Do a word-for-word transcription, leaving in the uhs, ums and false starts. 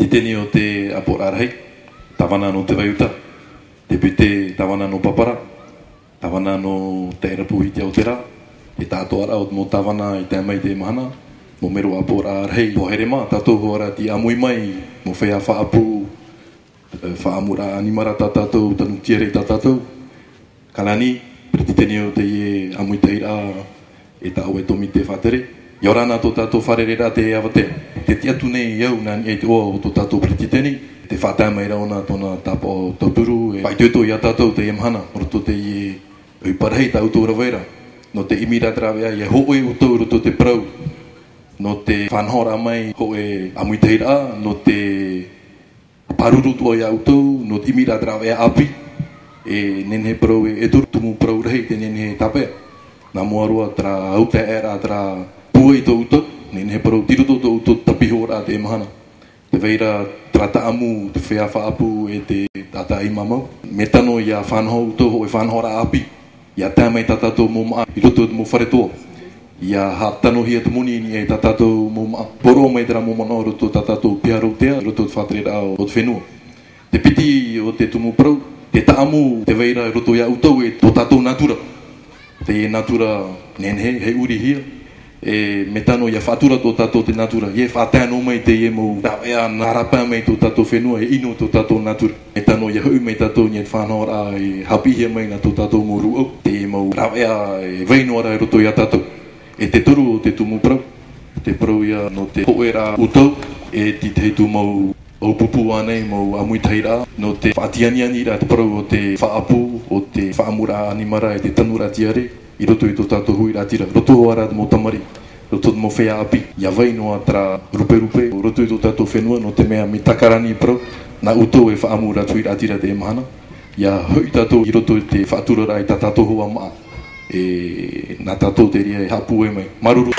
Peretiteni o te ʻāpoʻoraʻa rahi, tāvana nō Te Vai Uta, te piti tāvana nō Papara, tāvana nō Taʻirapūhiti Aotera, te tāʻatoʻaraʻa o te mau tāvana i tae mai i teie mahana, mau mero ʻāpoʻoraʻa rahi, poʻa here mā, tātou hoʻi ra tei ʻāmui mai, mau feiā faʻaʻapu, e, faʻaʻamuraʻa ʻanimara tā tātou, tanu tiare tā tātou. Kalani, peretiteni o teie ʻāmuitahiraʻa e tā ʻoe tōmite faʻatere. ʻIa ora na tō tātou fārereiraʻa te avatea. Tē tiʻa atu nei au nā niʻa i te ʻoaʻoa o tō tātou peretiteni, tē faʻatae mai ra ʻōna tōna tāpaʻo tauturu, e faʻaitoito ia tātou teie mahana, nō roto teie ʻohipa rahi tā ʻoutou e rave ra. Nō te ʻimi ra te rāveʻa ʻia hōʻē ʻoutou i roto i te parau. Nō te faʻanahoraʻa mai hōʻē ʻāmuitahiraʻa, nō te pāruru atoʻa ia ʻoutou, nō te ʻimi ra te rāveʻa ʻāpī, e nehenehe parau e, e toru tumu parau rahi tē nehenehe e tāpeʻa. Nā mua roa terā autaeaʻeraʻa, terā pūai tō ʻoutou, nehenehe parau tei roto tō ʻoutou tapihooraʻa teie mahana. Tē vai ra terā taʻamu, te feiā faʻaʻapu e te taʻata ʻāiʻa māmau. Mea tano ʻia faʻanaho ʻoutou hōʻē faʻanahoraʻa ʻāpī. ʻIa tae mai tā tātou mau māʻa i roto i te mau fare toa. ʻIa haʻatanohia te moni i niʻa i tā tātou mau māʻa. Poroʻi mai terā mau manaʻo i roto i tā tātou piha rautea, i roto i te faʻatereraʻa o te fenua. Te piti o te tumu parau, te taʻamu tē vai ra i roto ia ʻoutou e tō tātou natura. Teie natura nehenehe, e ʻurihia, e mea tano ʻia faʻatura tō tātou te natura, ʻia faʻatae noa mai teie mau rāveʻa nā rāpae mai tō tātou fenua, e ʻino tō tātou natura. Mea tano ʻia hoʻi mai tātou i niʻa i te faʻanahoraʻa e haʻapiʻihia mai nā tō tātou mau rūʻau, teie mau rāveʻa e vai noa ra i roto ia tātou. E te toru o te tumu parau, te parau ia nō te hōʻē ra ʻoutou, e te tahi atu mau ʻaupupu ānei, mau ʻāmuitahiraʻa, nō te faʻatianianiraʻa te parau o te faʻaʻapu, o te faʻaʻamuraʻa ʻanimara e te tanuraʻa tiare, i roto i tō tātou huiraʻatira, roto ā ra te mau tamariʻi, roto te mau feiā ʻāpī, ʻia vai noa terā ruperupe, roto i tō tātou fenua, nō te mea mea takarani parau, nā ʻoutou e faʻaʻamuraʻa huiraʻatira teie mahana, ʻia hoʻi tātou i roto i te faʻaturaraʻa i tā tātou hoʻi māʻa, e nā tātou te reira e haʻapūai mai. Māuruuru.